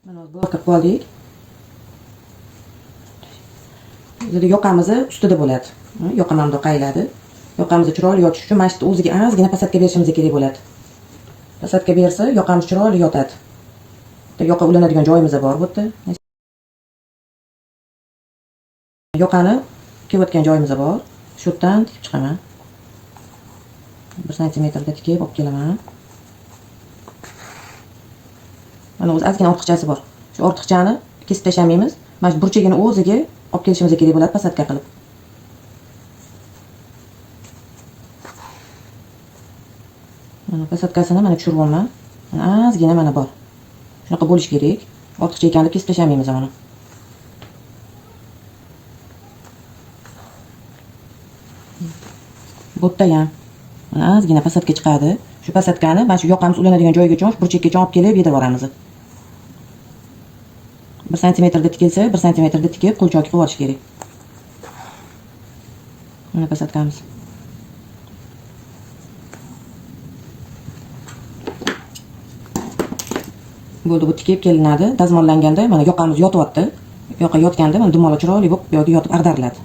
Mana hozir buloqqa qilib oldik. Bizda yoqamiz ustida bo'ladi. Yoqa mana bundoq qayiladi. Yoqamiz chiroyli yotish uchun mana shu o'ziga ozgina posadka berishimiz kerak bo'ladi. Posadka bersa, yoqamiz chiroyli yotadi. Bitta yoqa ulanadigan joyimiz bor bu yerda. Yoqani kelayotgan joyimiz bor. Shu yerdan tikib chiqaman. 1 santimetrda tikib olib kelaman. Mana o'zi ozgina ortiqchasi bor. Shu ortiqchani kesib tashlamaymiz. Mana shu burchagini o'ziga olib kelishimiz kerak bo'ladi posadka qilib. Mana posadkasini mana tushiryapman. Mana ozgina mana bor. Shunaqa bo'lish kerak. Ortiqcha ekan deb kesib tashlamaymiz mana. Bu yerda ham mana ozgina posadka chiqadi. Shu posadkani mana shu yoqamiz ulanadigan joygacha, shu burchakkacha olib kelib yedirib yuboramiz. 1 santimetrda tikilsa, 1 santimetrda tikib qo'lchoki qilib olish kerak. Mana posadkamiz. Bo'ldi, bu tikib kelinadi. Dazmollanganda mana yoqamiz yotyapti. Yoqa yotganda mana dumaloq chiroyli bo'lib bu yoqda yotib ag'dariladi.